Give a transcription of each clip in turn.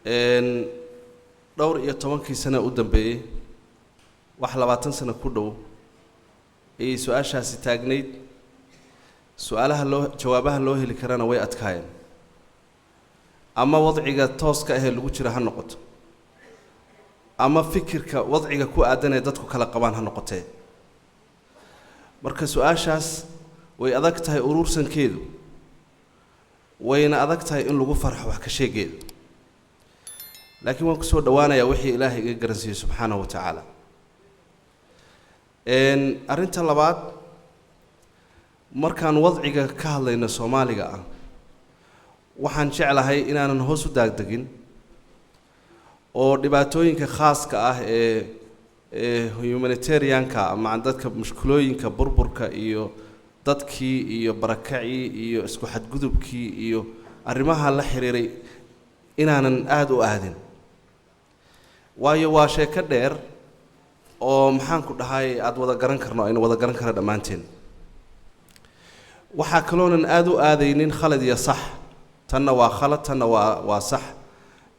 Dhowr iyo tobankii sano u dambeeyey, wax 20 sano ku dhow ayay su-aashaasi taagnayd. Su-aalaha loo jawaabaha loo heli karana way adkaayeen, ama wadciga tooska ahee lagu jira ha noqoto, ama fikirka wadciga ku aadan ee dadku kala qabaan ha noqotee. Marka su-aashaas way adag tahay uruursankeedu, wayna adag tahay in lagu farxo wax ka sheegeedu, laakiin waan kusoo dhowaanayaa wixii Ilaahay iga garansiiyey subxaanahu wa tacaala. Arrinta labaad, markaan wadciga ka hadlayno Soomaaliga ah, waxaan jeclahay inaanan hoos u daagdegin oo dhibaatooyinka khaaska ah ee humanitarianka ama dadka mushkulooyinka burburka iyo dadkii iyo barakacii iyo isku xadgudubkii iyo arrimaha la xiriiray inaanan aada u aadin, waayo waa sheeko dheer oo, maxaan ku dhahay, aada wada garan karno, aynu wada garan karno dhammaanteen. Waxaa kaloonan aada u aadaynin khalad iyo sax, tanna waa khalad, tanna waa sax,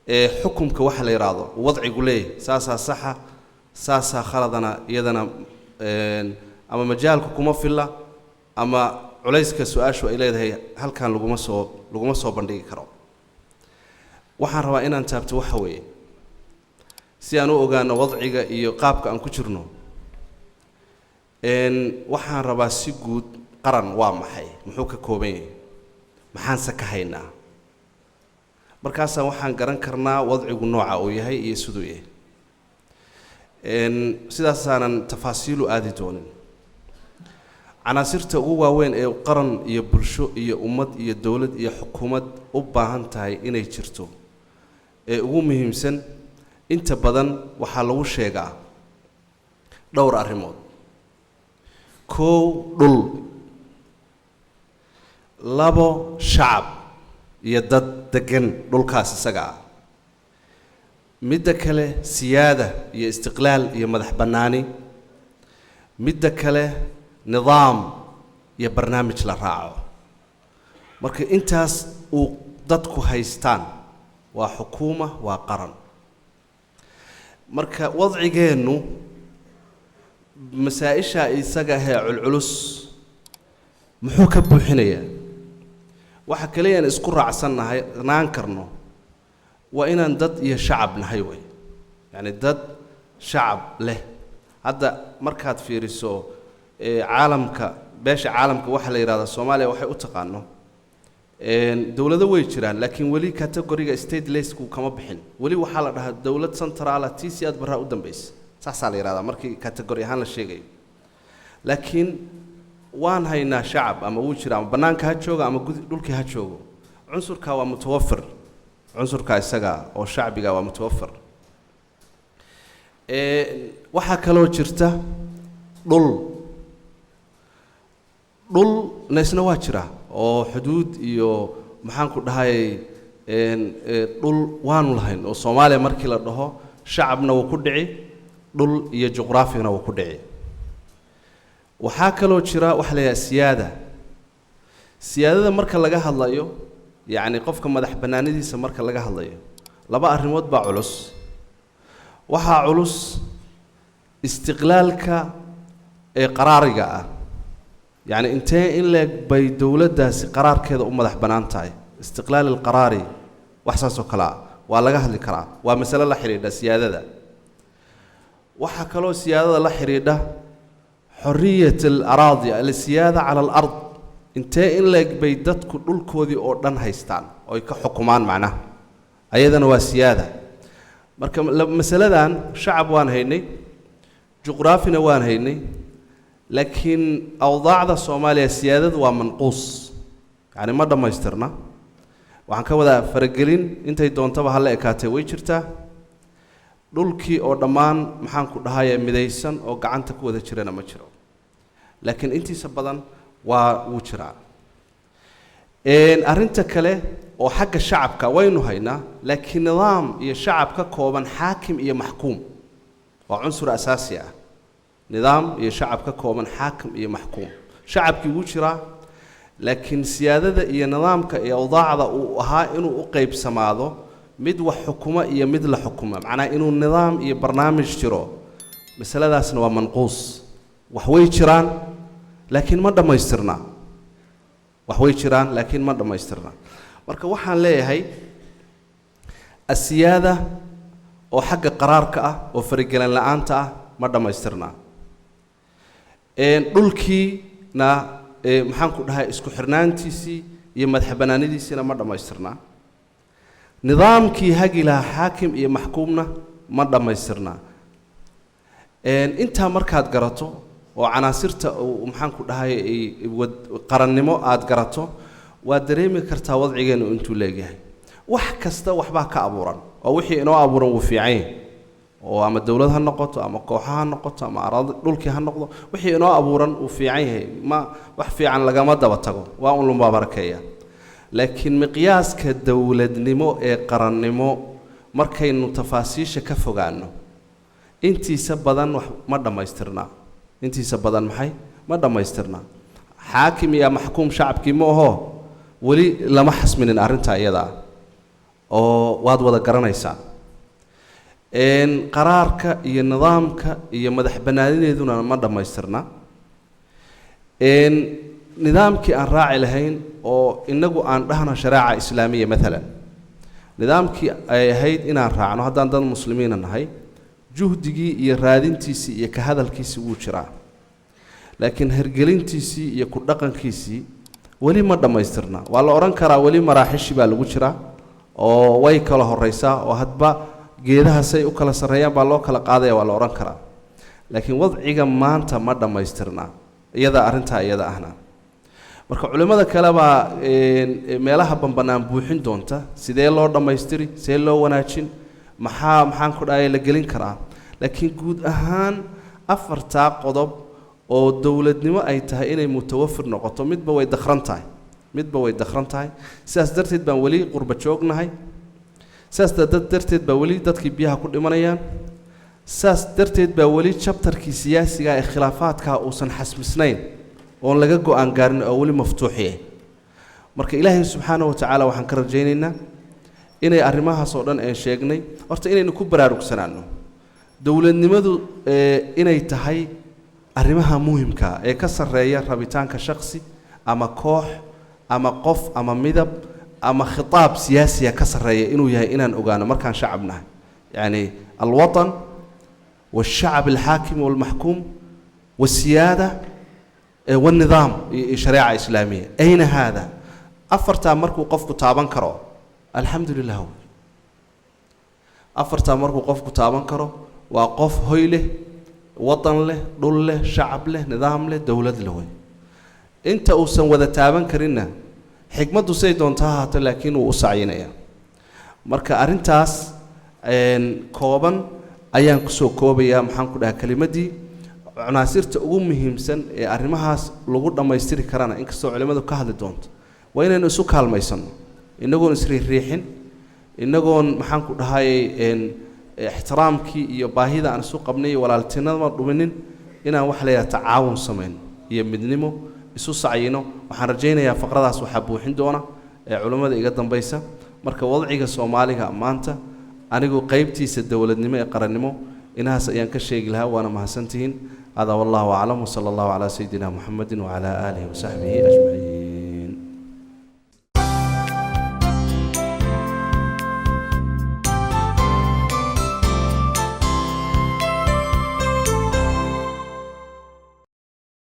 ee xukumka waxa la yidhaahdo wadcigu leeyahy saasaa saxa, saasaa khaladana, iyadana ama majaalku kuma filla ama culayska su-aashu ay leedahay halkan laguma soo bandhigi karo. Waxaan rabaa inaan taabto waxa weeye, si aan u ogaano wadciga iyo qaabka aan ku jirno, waxaan rabaa si guud: qaran waa maxay? Muxuu ka kooban yahay? Maxaanse ka haynaa? Markaasaa waxaan garan karnaa wadcigu nooca uu yahay iyo siduu yahay. Sidaasaanan tafaasiilu aadi doonin. Canaasirta ugu waaweyn ee qaran iyo bulsho iyo ummad iyo dowlad iyo xukuumad u baahan tahay inay jirto ee ugu muhiimsan, inta badan waxaa lagu sheegaa dhowr arrimood: kow, dhul; labo, shacab iyo dad degan dhulkaas isaga ah; midda kale, siyaada iyo istiqlaal iyo madax bannaani; midda kale, nidaam iyo barnaamij la raaco. Marka intaas uu dadku haystaan waa xukuuma, waa qaran. Marka wadcigeennu masaa-isha isaga ahee culculus muxuu ka buuxinayaa? Waxa kaliya aan isku raacsannahay naan karno waa inaan dad iyo shacab nahay wey, yacni dad shacab leh. Hadda markaad fiiriso caalamka, beesha caalamka waxaa la yidhahdaa Soomaaliya waxay u taqaano dowlado way jiraan, laakiin weli categoryga statelessku kama bixin. Weli waxaa la dhahaa dowlad central ah, tii si aad baraa u dambaysa, saasaa la yidhahdaa markii category ahaan la sheegayo. Laakiin waan haynaa shacab, ama wuu jira, ama bannaanka ha joogo ama gud dhulkii ha joogo, cunsurka waa mutawafir. Cunsurka isaga oo shacbiga waa mutawafir. Waxaa kaloo jirta dhul. Dhulna isna waa jira oo xuduud iyo, maxaan ku dhahay, dhul waanu lahayn oo Soomaaliya markii la dhaho shacabna wuu ku dhici, dhul iyo juqraafigna wuu ku dhici. Waxaa kaloo jira waxa la yidhaha siyaada. Siyaadada marka laga hadlayo, yacni qofka madax bannaanidiisa marka laga hadlayo, laba arrimood baa culus. Waxaa culus istiqlaalka ee qaraariga ah, yacni intee in leeg bay dowladdaasi qaraarkeeda u madax bannaan tahay, istiqlaal alqaraari, wax saas oo kale ah waa laga hadli karaa, waa masale la xidhiidha siyaadada. Waxaa kaloo siyaadada la xidhiidha xoriyat alaraadi, alsiyaada cala alard, intee in leeg bay dadku dhulkoodii oo dhan haystaan oo ay ka xukumaan macnaha, ayadana waa siyaada. Marka masaladan shacab waan haynay, juqraafina waan haynay, laakiin awdaacda Soomaaliya siyaadadu waa manquus, yacni ma dhammaystirna. Waxaan ka wadaa faragelin intay doontaba ha la ekaatee way jirtaa, dhulkii oo dhammaan, maxaan ku dhahaye, midaysan oo gacanta ku wada jirana ma jiro, laakiin intiisa badan waa wuu jiraa. Arrinta kale oo xagga shacabka waynu haynaa, laakiin nidaam iyo shacab ka kooban xaakim iyo maxkuum waa cunsur asaasi ah. Nidaam iyo shacab ka kooban xaakim iyo maxkuum, shacabkii wuu jiraa, laakiin siyaadada iyo nidaamka iyo awdaacda uu ahaa inuu u qaybsamaado Mid wax xukuma iyo mid la xukuma, macnaha inuu nidaam iyo barnaamij jiro, masaladaasna waa manquus. Wax way jiraan, laakiin ma dhammaystirna. Wax way jiraan, laakiin ma dhammaystirna. Marka waxaan leeyahay asiyaada oo xagga qaraarka ah oo faragelin la'aanta ah ma dhammaystirna. Dhulkiina, maxaan ku dhahay, isku xirnaantiisii iyo madax bannaanidiisiina ma dhammaystirna. Nidaamkii hagi lahaa xaakim iyo maxkuumna ma dhammaystirna. Intaa markaad garato oo canaasirta uu, maxaan ku dhahay, qarannimo aad garato, waad dareemi kartaa wadcigeenu intuu leegyahay. Wax kasta waxbaa ka abuuran, oo wixii inoo abuuran wuu fiican yahay, oo ama dowlad ha noqoto, ama kooxo ha noqoto, ama araadi dhulkii ha noqdo, wixii inoo abuuran wuu fiican yahay. Ma wax fiican lagama daba tago, waa un lunbaa barakeeya. Laakiin miqyaaska dowladnimo ee qarannimo markaynu tafaasiisha ka fogaano, intiisa badan wax ma dhammaystirna. Intiisa badan maxay ma dhammaystirna. Xaakim iyo maxkuum shacabkii ma aho, weli lama xasminin arrintaa iyada ah, oo waad wada garanaysaa. Qaraarka iyo nidaamka iyo madax bannaanideeduna ma dhammaystirna. Nidaamkii aan raaci lahayn oo inagu aan dhahno shareeca islaamiya maalan, nidaamkii ay ahayd inaan raacno haddaan dad muslimiina nahay, juhdigii iyo raadintiisii iyo ka hadalkiisii wuu jiraa, laakiin hergelintiisii iyo ku dhaqankiisii weli ma dhammaystirna. Waa la odhan karaa weli maraaxishii baa lagu jiraa, oo way kala horeysaa, oo hadba geedaha say u kala sarreeyaan baa loo kala qaadaya, waa la odhan karaa. Laakiin wadciga maanta ma dhammaystirna iyada arrintaa iyada ahna. Marka culimmada kale baa meelaha banbanaan buuxin doonta. Sidee loo dhammaystiri? See loo wanaajin? Maxaa, maxaan ku dhahay, la gelin karaa? Laakiin guud ahaan afartaa qodob oo dowladnimo ay tahay inay mutawafir noqoto, midba way dakhran tahay, midba way dakhran tahay. Sidaas darteed baan weli qurba joognahay, sidaas darteed baa weli dadkii biyaha ku dhimanayaan, sidaas darteed baa weli chapterkii siyaasiga ee khilaafaadka uusan xasmisnayn oon laga go'aan gaarin oo weli maftuuxiye. Marka Ilaahay subxaanahu wa tacaala waxaan ka rajaynaynaa inay arrimahaas oo dhan een sheegnay, horta inaynu ku baraarugsanaano dowladnimadu inay tahay arrimaha muhimka ee ka sarreeya rabitaanka shakhsi ama koox ama qof ama midab ama khitaab siyaasiya ka sarreeya inuu yahay, inaan ogaano markaan shacab nahay. Yacni alwatan والشعب الحاكم والمحكوم والسيادة والنظام شريعة إسلامية، أين هذا؟ Afartaa markuu qofku taaban karo, alxamdu lilah. Afartaa markuu qofku taaban karo, waa qof hoy leh, wadan leh, dhul leh, shacab leh, nidaam leh, dowlad leh wey. Inta uusan wada taaban karinna, xikmaddu say doonta ha ahaato, laakiin wuu u sacyinaya. Marka arrintaas kooban ayaan kusoo koobayaa, maxaan ku dhahaa, kelimaddii. Canaasirta ugu muhiimsan ee arrimahaas lagu dhammaystiri karana, inkastoo culimmadu ka hadli doonto, waa inaynu isu kaalmaysanno, inagoon isriixriixin, inagoon, maxaan ku dhahay, ixtiraamkii iyo baahida aan isu qabnay iyo walaaltinima dhuminin, inaan waxa la yidhaha tacaawun samayno iyo midnimo isu sacyino. Waxaan rajaynayaa faqradaas waxaa buuxin doona ee culimmada iga dambaysa. Marka wadciga Soomaaliga maanta, anigu qaybtiisa dowladnimo ee qarannimo inahaas ayaan ka sheegi lahaa, waana mahadsantihiin. Hada wallahu aclam, wsala allahu calaa sayidina Muxamedi wacala aalihi wasaxbihi ajmaciin.